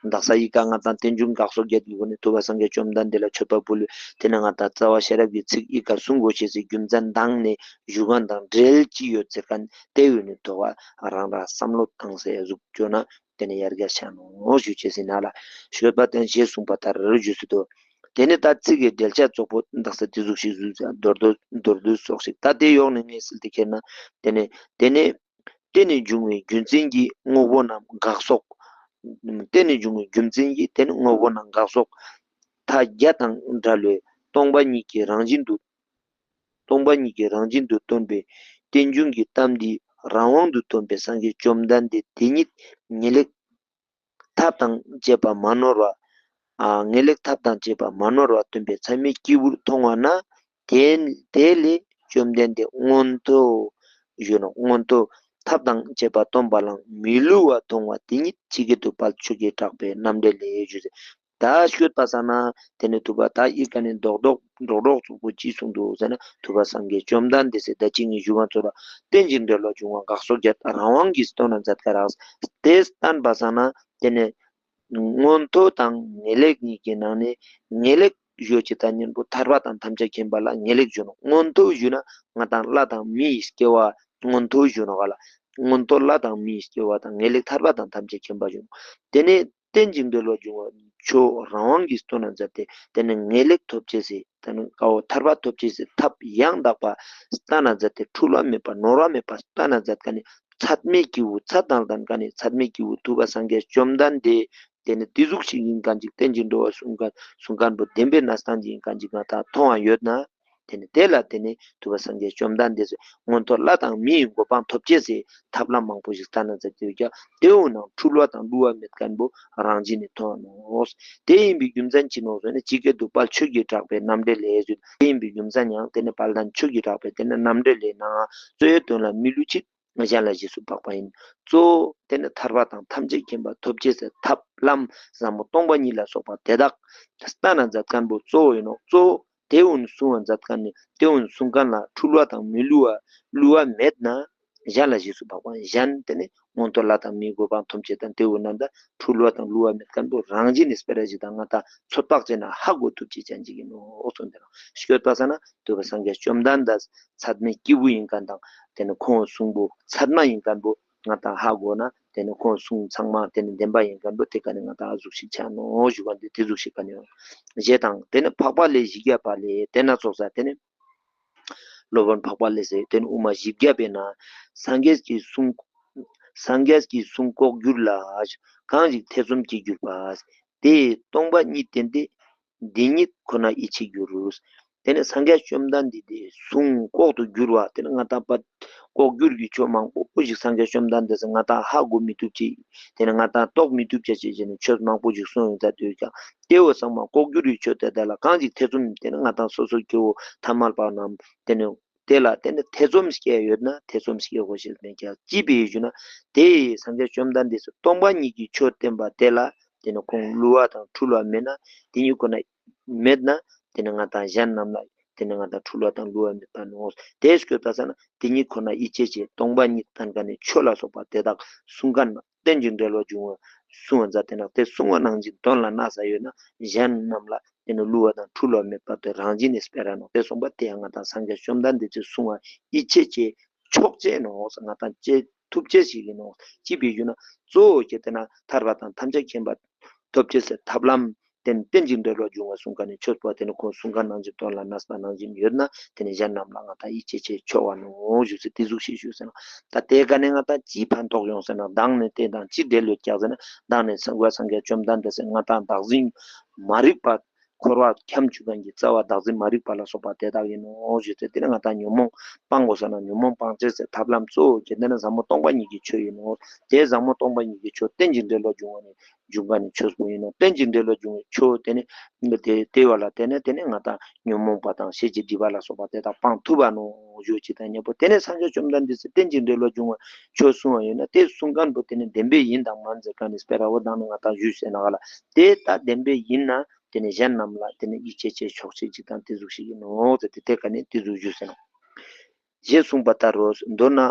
དག་ས་ཡི་གེ་ང་དང་རྟེན་འབྱུང་འགག་གསོག་བརྒྱད་ཀྱི་སྒོ་ནས་ཐུབ་པ་སངས་རྒྱས་བཅོམ་ལྡན་འདས་ལ་མཆོད་པ་ཕུལ་ལོ། དེ་ནི་ང་དང་རྩ་བ་ཤེས་རབ་ཀྱི་ཚིག་ཡི་གེ་གསུང་དགོས་ཤེས་སི་རྒྱུ་མཚན་དང་ནི་ཞུ་མཁན་དང་འབྲེལ་ཅི་ཡོད་ཟེར་མཁན་དེ་ཡོད་ནི་དོ་བ་རང་རང་བསམ་བློ་བཏང་སའི་ཟུག་བཅོ་ན། དེ་ནི་ཡར་རྒྱས་ཆ་ནོག་ཞུ་ཅེས་ཟིན་ན་ལ། ཞུས་པ་དང་ཞེས་གསུངས་པ་ལྟར་ཞུ་སྲིད་དོ། དེ་ནི་ད་ཚིག་གི་འགྲེལ་བཤད་ཙོགས་པོ་དག་ས་དེ་ཟུག་ཞིག་ཟུག་མདོར་བསྡུས་མདོར་བསྡུས་སོགས་ཤིག། ད་དེ་ཡོག་ནས་ངས་སིལ་ཏེ་ཁྱེར་ན། དེ་ནི་དེ་ནི་དེ་ནི་འབྱུང་བའི་རྒྱུ་མཚན་གྱིས་དངོས་པོ་རྣམས་འགག་གསོག། དེ་ནི་འབྱུང་བའི་རྒྱུ་མཚན་གྱིས་དེ་ནི་དངོས་པོ་རྣམས་འགག་གསོག། མཐའ་བརྒྱད་དང་བྲལ་བའི་སྟོང་པ་ཉིད་ཀྱི་རང་བཞིན་དུ། སྟོང་པ་ཉིད་ཀྱི་རང་བཞིན་དུ་སྟོན་པའི་རྟེན་འབྱུང་གི་གཏམ་འདི་རང་དབང་དུ་སྟོན་པའི་སངས་རྒྱས་བཅོམ་ལྡན་འདས་དེ་ཉིད་ངེས་ལེགས་ཐབས་དང་བཅས་པ་མ་ནོར་བ། ཨ་ངེས་ལེགས་ཐབས་དང་བཅས་པ་མ་ནོར་བ་སྟོན་པའི་ཚད་མའི་སྐྱེས་བུར་མཐོང་བ་ན། དེ་དེ་ལས་བཅོམ་ལྡན་འདས་མངོན་མཐོ་ཞུ་ནོག། མངོན་མཐོ་ཐབས་དང་བཅས་པ་སྟོན་པ་ལའང་མི་བསླུ་བར་མཐོང་བ་དེ་ཉིད་ཇི་སྐད་དུ་དཔལ་ཆོས་ཀྱི་གྲགས་པའི་རྣམ་འགྲེལ་ལས་ཞུ་ཟེར། ད་ཤོད་པ་ས་ན་དེ་ནི་ཐུབ་པ་ད་ཨི་ཀ་ནི་རྡོག་རྡོག་རྡོག་རྡོག་ཙོགས་པོ་ཅི་གསུངས་འདུག་ཟེར་ན། ཐུབ་པ་སངས་རྒྱས་བཅོམ་ལྡན་འདས་སི་ད་ཅི་ངས་ཞུ་མཁན་ཚོ་ལ་རྟེན་ཅིང་འབྲེལ་བར་འབྱུང་བ་འགག་གསོག་བརྒྱད་རང་དབང་གིས་སྟོན་ན་མཛད་ཀ་རག། དེ་བསྟན་པ་ས་ན་དེ་ནི་མངོན་མཐོ་དང་ངེས་ལེགས་གཉིས་ཀྱི་ནང་ནས་ངེས་ལེགས་ཞུ་ཅེས་ད་ཉན་པོ་ཐར་པ་དང་ཐམས་ཅད་མཁྱེན་པ་ལ་ངེས་ལེགས་ཞུ་ནོག། མངོན་མཐོ་ཞུ་ན་ང་དང་ལྷ་དང་མིའི་སྐྱེ་བ་མངོན་མཐོ་ཞུ་ནོག་ག་ལ། མངོན་མཐོ་ལྷ་དང་མིའི་སྐྱེ་བ་དང་ངེས་ལེགས་ཐར་པ་དང་ཐམས་ཅད་མཁྱེན་པ་ཞུ་ནོག། དེ་ནས་རྟེན་ཅིང་འབྲེལ་བར་འབྱུང་བ་ཆོས་རང་དབང་གིས་སྟོན་ན་མཛད་དེ། དེ་ནི་ངེས་ལེགས་ཐོབ་ཅེས་སི་དེ་ནི་ཀ་བོ་ཐར་པ་ཐོབ་ཅེས་སི་ཐབས་ཡང་དག་པ་སྟན་ན་མཛད་དེ། འཁྲུལ་བ་མེད་པ་ནོར་བ་མེད་པ་སྟན་ན་མཛད་མཁན་ནི་ཚད་མའི་སྐྱེས་བུ་ཚད་དང་ལྡན་མཁན་ནི་ཚད་མའི་སྐྱེས་བུ་ཐུབ་པ་སངས་རྒྱས་བཅོམ་ལྡན་འདས། དེ་ནི་དེ་ཟུག་ཞིག་ཡིན་མཁན་ཅིག། རྟེན་ཅིང་འབྲེལ་བར་གསུང་མཁན་གསུང་མཁན་པོ་བདེན་པའི་གནས་སྟངས་ཅིག་ཡིན་མཁན་ཅིག་ང་དང་མཐོང་བ་ཡོད་ན། དེ་ནི་དེ་ལ་དེ་ནི་ཐུབ་པ་སངས་རྒྱས་བཅོམ་ལྡན་འདས་སི་མངོན་མཐོ་ལྷ་དང་མིའི་གོ་འཕང་ཐོབ་ཅེས་སི་ཐབས་ལམ་མང་པོ་ཞིག་སྟན་ན་མཛད་དེ་ཡོད་ཀྱང་། དེ་འོ་ནང་འཁྲུལ་བ་དང་བསླུ་བ་མེད་མཁན་པོ་རང་བཞིན་ནི་མཐོང་ནོག། དེ་ཡིན་པའི་རྒྱུ་མཚན་ཅི་ནོག་ཟེར་ན། ཇི་སྐད་དུ་དཔལ་ཆོས་ཀྱི་གྲགས་པའི་རྣམ་འགྲེལ་ལས་ཞུ། དེ་ཡིན་པའི་རྒྱུ་མཚན་ཡང་དེ་ནི་དཔལ་ལྡན་ཆོས་ཀྱི་གྲགས་པའི་དེ་ནི་རྣམ་འགྲེལ་ལས་ནང་གཙོ་བོའི་དོན་ལ་མི་བསླུ་ཕྱིར། གཞན་ལ་རྗེས་སུ་དཔག་པ་ཡིན། གཙོ་བོ་དེ་ནི་ཐར་པ་དང་ཐམས་ཅད་མཁྱེན་པ་ཐོབ་ཅེས་སི་ཐབས་ལམ་ཟབ་མོ་སྟོང་པ་ཉིད་ལ་སོགས་པ་དེ་དག་སྟན་ན་མཛད་མཁན་པོ་གཙོ་བོ་ཡིན་ནོག། གཙོ་བོ་དེ་འོ་ནི་གསུང་བ་མཛད་མཁན་ནི་དེ་འོ་ནི་གསུང་མཁན་ལ་འཁྲུལ་བ་དང་མི་བསླུ་བ་བསླུ་བ་མེད་ན། གཞན་ལ་རྗེས་སུ་དཔག་པ་གཞན་དེ་ནི་མངོན་མཐོ་ལྷ་དང་མིའི་གོ་འཕང་ཐོབ་ཅེས་དང་དེ་འོ་ནི་ད་འཁྲུལ་བ་དང་བསླུ་བ་མེད་མཁན་པོ་རང་བཞིན་ནི་སྤེ་ར་ཞིག་དང་ང་དང་ཚོད་དཔག་བྱས་ན་ཧ་གོ་ཐུབ་ཅེས་ཅན་ཅིག་ཡིན་ནོག་གསུངས་ཏེ་ནོག། ཤོད་པ་ས་ན་ཐུབ་པ་སངས་རྒྱས་བཅོམ་ལྡན་འདས་ཚད་མའི་སྐྱེས་བུ་ཡིན་མཁན་དང་། དེ་ནི་ཁོང་གསུང་པོ་ཚད་མ་ཡིན་མཁན་པོ་ང་དང་ཧ་གོ་ན། དེ་ནི་ཁོང་གསུང་ཚང་མ་དེ་ནི་བདེན་པ་ཡིན་མཁན་པོ་དེ་ཀ་ནི་ང་དང་ཨ་ཟུག་ཞིག་ཆ་ནོག་ཞུ་བ་འདི་དེ་ཟུག་ཞིག་ག་ནི་ཡོང་། ཞེས་དང་དེ་ནི་འཕགས་པ་ལས་བཞི་བརྒྱ་པ་ལས་དེ་ན་ཚོགས་ས་དེ་ནི། སློབ་དཔོན་འཕགས་པ་ལས་ཟེར་དེ་ནི་དབུ་མ་བཞི་བརྒྱ་པའི་ནང་། སངས་རྒྱས་ཀྱི་གསུང་། སངས་རྒྱས་ཀྱི་གསུང་ལྐོག་གྱུར་ལ། གང་ཞིག་ཐེ་ཚོམ་གྱིས་གྱུར་པ། དེས་སྟོང་པ་ཉིད་བསྟན་ཏེ། འདི་ཉིད་ཁོ་ན་ཡིད་ཆེས་འགྱུར། དེ་ནི་སངས་རྒྱས་བཅོམ་ལྡན་འདས་དེ་གསུང་ལྐོག་ཏུ་བསྒྱུར་བ་དེ་ནི་ང་ཏང་པ་ལྐོག་བསྒྱུར་གྱི་ཆོས་མང་པོ་ཞིག་སངས་རྒྱས་བཅོམ་ལྡན་འདས་སི་ང་ཏང་ཧ་གོ་མི་ཐུབ་ཅེས་དེ་ནི་ང་ཏང་རྟོགས་མི་ཐུབ་ཅེས་བྱས་བྱས་ནས་ཆོས་མང་པོ་ཞིག་གསུངས་ཡོང་ད་དུས་ཀྱང་དེ་བོ་ཚང་མ་ལྐོག་བསྒྱུར་གྱི་ཆོས་དེ་དག་ལ་གང་ཞིག་ཐེ་ཚོམ་དེ་ནི་ང་ཏང་སོ་སོ་སྐྱེ་བོ་ཐ་མལ་པ་རྣམས་དེ་ནི་དེ་ལ་དེ་ནི་ཐེ་ཚོམ་སྐྱེ་ཡོད་ན་ཐེ་ཚོམ་སྐྱེ་དགོས་ཤེས་མེད་ཀྱང་ཅི་ཕིའ་ཞུ་ན་དེ་སངས་རྒྱས་བཅོམ་ལྡན་འདས་སི་སྟོང་པ་ཉིད་ཀྱི་ཆོས་བསྟན་པ་དེ་ལ་དེ་ནི་ཁོང་བསླུ་བ་དང་འཁྲུལ་བ་མེད་ན་དེ་ཉིད་ཁོ་ན་མེད་ན་དེ་ནི་ང་ཏང་གཞན་རྣམས་ལ་དེ་ནི་ང་ཏང་འཁྲུལ་བ་དང་བསླུ་བ་མེད་པ་ནོག། དེ་སྐྱོད་པ་ས་ན་དེ་ཉིད་ཁོ་ན་ཡིད་ཆེས་བྱེད་སྟོང་པ་ཉིད་བསྟན་མཁན་ནི་ཆོས་ལ་སོགས་པ་དེ་དག་གསུང་མཁན་རྟེན་ཅིང་འབྲེལ་བར་འབྱུང་བ་གསུང་བ་མཛད་དེ་ན་དེ་གསུང་བ་ནང་བཞིན་དོན་ལ་གནས་ས་ཡོད་ན་གཞན་རྣམས་ལ་དེ་ནི་བསླུ་བ་དང་འཁྲུལ་བ་མེད་པ་དེ་རང་བཞིན་ནི་སྤེ་ར་ནོག། དེ་གསུངས་པ་དེ་ཡང་ང་ཏང་སངས་རྒྱས་བཅོམ་ལྡན་འདས་ཀྱི་གསུང་བ་ཡིད་ཆེས་བྱེད་ཆོག་ཅེས་ནོག། ང་ཏང་བྱེད་ཐུབ་ཅེས་ཤིག་ཡིན་ནོག། ཅི་ཕིའ་ཞུ་ན་གཙོ་བོ་ཁྱེད་དེ་ན་ཐར་པ་དང་ཐམས་ཅད་མཁྱེན་པ་ཐོབ་ཅེས་སི་ཐབས་ལམ་དེ་ནི་རྟེན་ཅིང་འབྲེལ་བར་འབྱུང་བ་གསུང་མཁན་ནི་ཆོས་པོ་དེ་ནི་ཁོང་གསུང་མཁན་ནང་བཞིན་དོན་ལ་གནས་པ་ནང་བཞིན་ཡོད་ན་དེ་ནི་གཞན་རྣམས་ལ་ང་ཏང་ཡིད་ཆེས་བྱེད་ཆོག་པ་ནོག་ཞུ་ཟེར་དེ་ཟུག་ཤིག་ཞུ་ཟེར་ན། ད་དེ་ག་ནས་ང་ཏང་ཅི་ཕན་ཐོགས་ཡོང་ཟེར་ན་མདང་ནས་དེ་དང་ཅི་འབྲེལ་ཡོད་ཀྱག་ཟེར་ན་མདང་ནས་སངས་རྒྱས་སངས་རྒྱས་བཅོམ་ལྡན་འདས་སི་ང་ཏང་བདག་འཛིན་མ་རིག་པ་འཁོར་བ་འཁྱམས་བཅུག་མཁན་གྱི་རྩ་བ་བདག་འཛིན་མ་རིག་པ་ལ་སོགས་པ་དེ་དག་ཡིན་ནོག་ཞུ་ཟེར། དེ་ནི་ང་ཏང་ཉོན་མོངས་སྤང་དགོས་ཟེར་ན་ཉོན་མོངས་སྤང་ཅེས་སི་ཐབས་ལམ་གཙོ་བོ་ཁྱེད་དེ་ནི་ཟབ་མོ་སྟོང་པ་ཉིད་ཀྱི་ཆོས་ཡིན་ནོག། དེ་ཟབ་མོ་སྟོང་པ་ཉིད་ཀྱི་ཆོས་རྟེན་ཅིང་འབྲེལ་བར་འབྱུང་བ་ནི་འབྱུང་བ་ནི་ཆོས་པོ་ཡིན་ནོག། རྟེན་ཅིང་འབྲེལ་བར་འབྱུང་བའི་ཆོས་དེ་ནི་དེ་དེ་བ་ལ་བརྟེན་ནས་དེ་ནི་ང་ཏང་ཉོན་མོངས་པ་དང་ཤེས་བྱའི་སྒྲིབ་པ་ལ་སོགས་པ་དེ་དག་སྤང་ཐུབ་པ་ནོག་ཞུ་ཅེས་དང་མཉམ་པོ་དེ་ནི་སངས་རྒྱས་བཅོམ་ལྡན་འདས་སི་རྟེན་ཅིང་འབྲེལ་བར་འབྱུང་བའི་ཆོས་གསུང་བ་ཡིན་ན་དེ་གསུང་མཁན་པོ་དེ་ནི་བདེན་པའི་ཡིན་དང་མན་ཟེར་མཁན་ནི་སྤེ་ར་བོ་མདང་ནས་ང་ཏང་ཞུས་ཟེར་ན་ག་ལ་དེ་ད་བདེན་པའི་ཡིན་ན་དེ་ནི་གཞན་རྣམས་ལ་དེ་ནི་ཡིད་ཆེས་བྱེད་ཆོག་ཅེས་ཅིག་དང་དེ་ཟུག་ཤིག་ཡིན་ནོག་ཟེར་ཏེ་དེ་ག་ནས་དེ་ཟུག་ཞུས་ཟེར་ན། ཞེས་གསུངས་པ་ལྟར་རོ། མདོར་ན།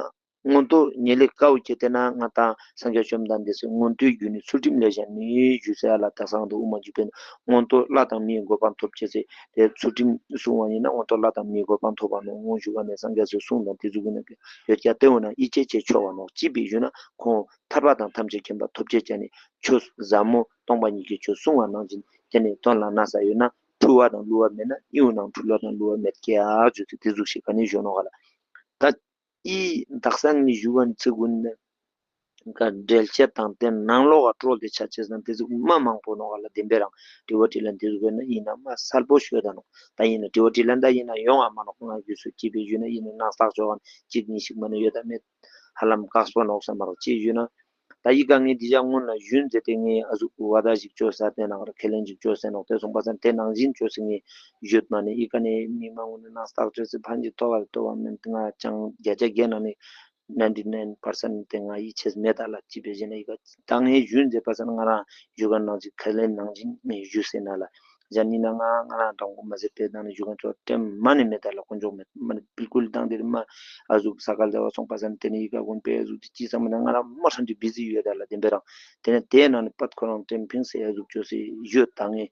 མངོན་མཐོ་ཉེ་ལེགས་དཀའ་བོ་ཁྱེད་དེ་ན་ང་ཏང་སངས་རྒྱས་བཅོམ་ལྡན་འདས་སི་མངོན་མཐོའི་རྒྱུ་ནི་ཚུལ་ཁྲིམས་ལས་གཞན་མེད་ཞུས་ཟེར་ཡ་ལ་དག་སང་དུ་དབུ་མ་འཇུག་པའི་མངོན་མཐོ་ལྷ་དང་མིའི་གོ་འཕང་ཐོབ་ཅེས་སི་དེ་ཚུལ་ཁྲིམས་གསུང་བ་ཡིན་ན་མངོན་མཐོ་ལྷ་དང་མིའི་གོ་འཕང་ཐོབ་པ་ནོག་ཞུ་བ་ནས་སངས་རྒྱས་སི་གསུང་དང་དེ་ཚུལ་གྱི་ནང་ཡོད་ཀྱང་དེ་འོ་ན་ཡིད་ཆེས་བྱེད་ཆོག་པ་ནོག། ཅི་ཕིའ་ཞུ་ན་ཁོང་ཐར་པ་དང་ཐམས་ཅད་མཁྱེན་པ་ཐོབ་ཅེས་ཀྱང་ནི་ཆོས་ཟབ་མོ་སྟོང་པ་ཉིད་ཀྱི་ཆོས་གསུང་བ་ནང་བཞིན་དེ་ནི་དོན་ལ་གནས་ས་ཡོད་ན་འཁྲུལ་བ་དང་བསླུ་བ་མེད་ན་ཨིན་འོ་ན་འཁྲུལ་བ་དང་བསླུ་བ་མེད་ཀྱག་ཞུ་ཚུལ་དེ་ཟུག་ཤིག་ག་ནས་ཞུ་ནོག་ག་ལ། ད་ཨི་དག་ས་ངའི་ཞུ་ག་ནི་ཚིག་ཀུན་ནི་འགྲེལ་བཤད་དང་དེ་ནང་ལོགས་ཀ་བཀྲོལ་ཏེ་ཆ་ཅེས་ན་དེ་ཟུག་མ་མང་པོ་ནོག་ག་ལ། བདེན་པའི་རང་དྲི་བ་དྲིས་ལན་དེ་ཟུག་ཡོད་ན་ཡིན་ན་མ་གསལ་པོ་ཤོད་ད་ནོག། ད་ཡིན་ན་དྲི་བ་དྲིས་ལན་ད་ཡིན་ན་ཡོང་ང་མ་ནོག། ང་རྒྱུས་སུ་ཅི་ཕིའ་ཞུ་ན་ཡིན་ན་ནང་རྟགས་ཅོ་ག་ནི་གཅིག་གཉིས་ཤིག་མ་ནི་ཡོད་ད་མེད་ཧ་ལམ་དཀགས་པོ་ནོག་བསམ་མ་རོག་ཅི་ཞུ་ན། ད་ཡི་ག་ངས་འདི་ཞག་སྔོན་ལ་ཞུན་མཛད་དེ་ངས་ཨ་ཟུག་བ་ད་ཞིག་ཅོས་ཟེར་དེ་ནང་ལ་ཁས་ལེན་ཞིག་ཅོས་ཟེར་ནོག། དེ་སོང་པ་སང་དེ་ནང་བཞིན་ཅོས་ཟེར་ངས་ཞུས་མ་ནི་ཡི་ག་ནས་མི་མང་ངོ་ནས་ནང་རྟགས་ཅོས་ཟེར་ཕན་གྱི་ཐོག་ག་ཐོག་པ་མེད། ང་ཅང་བརྒྱ་ཆ་བརྒྱ་ནང་ནས་ནའིན་ཊི་ནའིན་པར་སེན་ཊི་དེ་ང་ཡིད་ཆེས་མེད་ད་ལ། ཅི་ཕིའ་ཞུ་ན་ཡི་ག་ད་ངས་ཞུན་མཛད་པ་སང་ང་རང་ཞུ་ག་ནང་བཞིན་ཁས་ལེན་ནང་བཞིན་ངས་ཞུས་ཟེར་ན་ལ། གཞན་ཡིན་ན་ང་ང་རང་དྲང་པོ་མ་ཟེར་པའི་ནང་ནས་ཞུ་མཁན་ཚོ་དྲན་མ་ནི་མེད་ད་ལ། དཀོན་མཆོག་མེད་མ་ནི་བིལ་ཀུལ་དང་དེ་རིང་མ་ཨ་ཟུག་ས་ག་ཟླ་བ་སོང་པ་སང་དེ་ནས་ཡི་ག་གུན་པའི་ཨ་ཟུག་དེ་ཅི་བསམ་མ་ནི་ང་རང་མ་ཧྲན་ཏེ་བི་ཟི་ཡོད་ད་ལ། བདེན་པའི་རང་དེ་ནས་དེའི་ནང་ནས་པད་ཁོ་རང་དྲན་ཕིང་སེ་ཨ་ཟུག་ཅོས་སེ་ཡོད་ད། ངས་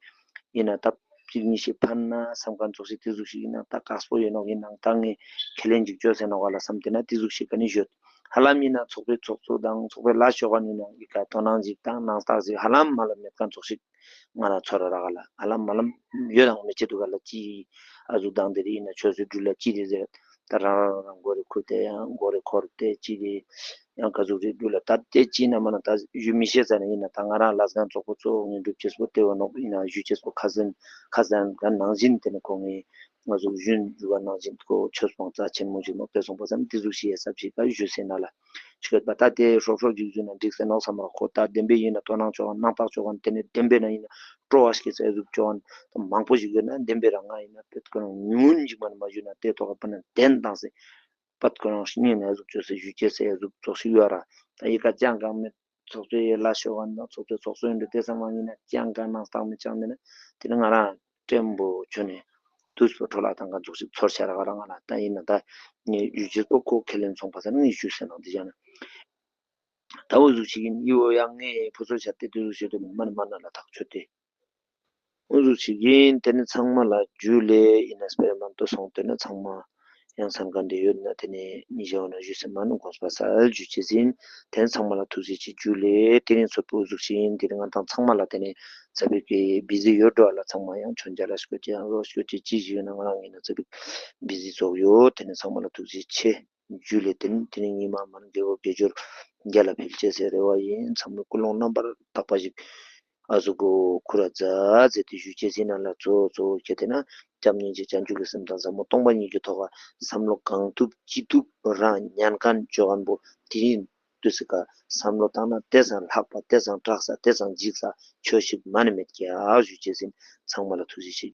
ཡིན་ན་ད་གཅིག་གཉིས་ཤིག་ཕན་ན་བསམ་མཁན་ཚོགས་ཤིག་དེ་ཟུག་ཤིག་ཡིན་ན་ད་དཀགས་པོ་ཡོད་ནོག། ཡིན་ནའང་ད་ངས་ཁས་ལེན་ཅིག་ཅོས་ཟེར་ནོག་ག་ལ་བསམ་དེ་ན་དེ་ཟུག་ཤིག་ག་ནི་ཞུས། ཧ་ལམ་ཡིན་ན་ཚོགས་པའི་ཚོགས་གཙོ་དང་ཚོགས་པའི་ལ་ཤོག་ག་ནི་ནང་ཡི་ག་དོ་སྣང་ཅིག་དང་ནང་རྟགས་ཅིག་ཧ་ལམ་མ་ལ་མེད་མཁན་ཚོགས་ཤིག་ང་ལ་ཚོར་ར་ག་ལ། ཧ་ལམ་མ་ལ་ཡོད་དང་མེད་ཆེད་དུ་ག་ལ་ཅི་ཨ་ཟུག་དང་དེ་རེ་ཡིན་ན་ཆོས་སུ་འགྲུལ་ལ་ཅི་རེ་ཟེར། ད་རང་རང་རང་མགོ་རེ་ཁུར་ཏེ་ཡང་མགོ་རེ་འཁོར་ཏེ་ཅི་རེ་ཡང་ག་ཟུག་རེ་འགྲུལ་ལ་ད་དེ་ཅི་ན་མ་ན་ད་ཞུ་མི་ཤེས་ས་ནི་ཡིན་ན་ད་ང་རང་ལ་སྒང་ཚོགས་པོ་གཙོ་བོ་ངས་འགྲུབ་ཅེས་པོ་དེ་བ་ནོག། ཡིན་ན་ཞུ་ཅེས་པོ་ཁ་སང་ཁ་སང་ག་ནང་བཞིན་དེ་ནི་ཁོ་ངས་ང་ཟུག་ཞུན་ཞུ་བ་ནང་བཞིན་ཁོ་ཆོས་སྤོང་རྩ་ཆེན་མོ་ཞིག་ནོག། དེ་སོང་པ་སང་དེ་ཟུག་ཤིག་ཡ་ས་ཞིག་ག་ཞུ་ཟེར་ན་ལ། ཆོས་པ་ད་དེ་ཧྲོབ་ཧྲོབ་ཅིག་ཞུས་ན་འགྲིག་ཟེར་ནོག་བསམ་མ་རོག། ཁོ་ད་བདེན་པའི་ཡིན་ན་དོ་སྣང་ཆོག་ག་སྣང་རྟགས་ཆོག་ག་དེ་ནི་བདེན་པའི་ན་ཡིན་ན་སྤྲོ་བ་སྐྱེ་ས་ཨ་ཟུག་ཆོག་ག་མང་པོ་ཞིག་ཡོད་ན་བདེན་པའི་རང་ང་ཡིན་ན་པད་ཁོ་རང་ཉུང་ངུན་ཞིག་མ་ནི་མ་ཞུས་ན་དེ་ཐོག་ག་པ་ན་བདེན་དང་ཟེར། པད་ཁོ་རང་སྙིང་ནས་ཨ་ཟུག་ཅོས་སེ་ཞུ་ཅེས་སེ་ཨ་ཟུག་ཚོགས་ཤིག་ཡོད་ར། ད་ཡི་ག་ཅང་གང་མེད་ཚོགས་པའི་ལ་ཤོག་ག་ན་ཚོགས་པའི་ཚོགས་གཙོ་ཡིན་འདི་དེ་ཚང་མ་ཡིན་ན་ཅང་གང་སྣང་རྟགས་མེད་ཅང་མེད་ན་དེ་ནི་ང་རང་དྲན་པོ་ཆོ་ནས་དུས་པོ་འཕྲོ་བརླག་བཏང་ག་ཚོགས་ཤིག་ཚོར་ཤ་ར་ག་ར་ང་ལ་ད་ཡིན་ན་ད་ངས་ཞུ་ཅེས་པོ་ཁོ་ཁས་ལེན་སོང་པ་ས་ནི་ངས་ཞུས་ཟེར་ནོག། འདི་བྱས་ན། ད་འུ་ཟུག་ཞིག་ཡིན་ཡོ་ཡང་ངས་ཕུ་ཚོ་བྱ་དེ་དུ་ཟུག་ཞིག་དུ་མ་ནི་མ་ན་ལ་ཐག་ཆོད་དེ། འུ་ཟུག་ཞིག་ཡིན་དེ་ནི་ཚང་མ་ལ་ཇུ་ལེ་ཡིན་ན་སྤེར་མ་ཏོ་སོང་དེ་ནི་ཚང་མ་ཡང་སན་ག་འདི་ཡོད་ན་དེ་ནི་ཉི་ཞའོ་ན་ཞུ་སེ་མ་ནི་དགོངས་པ་སལ་ཇུ་ཅེས་ཡིན། དེ་ནི་ཚང་མ་ལ་ཐུགས་རྗེ་ཆེ་ཇུ་ལེ། དེ་རིང་ཚོད་པོ་འུ་ཟུག་ཞིག་ཡིན། དེ་རིང་ང་དང་ཚང་མ་ལ་དེ་ནི་ཚ་བིག་གི་བི་ཟི་ཡོད་འགྲོ་ལ་ཚང་མ་ཡང་ཆོན་ཇ་ལ་ཤོད་ཅེས་ཡང་རོ་ཤོད་ཅེས་ཅི་ཞིག་ཡོད་ན་ང་རང་ཡིན་ན་ཚ་བིག་བི་ཟི་ཚོགས་ཡོད། དེ་ནི་ཚང་མ་ལ་ཐུགས་རྗེ་ཆེ། ཇུ་ལེ། དེ་ནི་དེ་རིང་ཉི་མ་མ་ནི་དགེ་བ་དགེ་སྦྱོར་རྒྱ་ལ་འཕེལ་ཅེས་སི་རེ་བ་ཡིན། ཚང་མའི་ཀུན་སློང་རྣམ་པར་དག་པ་ཞིག་ ཨ་ཟུག་གོ་ཁུར་ར་ཛད་ཟེར་ཏེ་ཞུ་ཅེས་ཨིན་ན་ལ། གཙོ་བོ་གཙོ་བོ་ཁྱེར་ཏེ་ན་སྐྱབས་གཉིས་ཀྱི་བྱང་ཆུབ་ཀྱི་སེམས་དང་ཟབ་མོ་སྟོང་པ་ཉིད་ཀྱི་ཐོག་ག་བསམ་བློ་གང་ཐུབ་ཅི་ཐུབ་རང་ཉན་ཁན་ཅོ་ཁན་བོ་དེ་རིང་དུས་སི་ཀ་བསམ་བློ་བཏང་ན་དེ་སང་ལྷག་པ་དེ་སང་དྲག་ས་དེ་སང་འཇིགས་ས་ཆོས་ཤིག་མ་ནེ་མེད་ཀྱག་ཞུ་ཅེས་ཨིན། ཚང་མ་ལ་ཐུགས་རྗེ་ཆེ།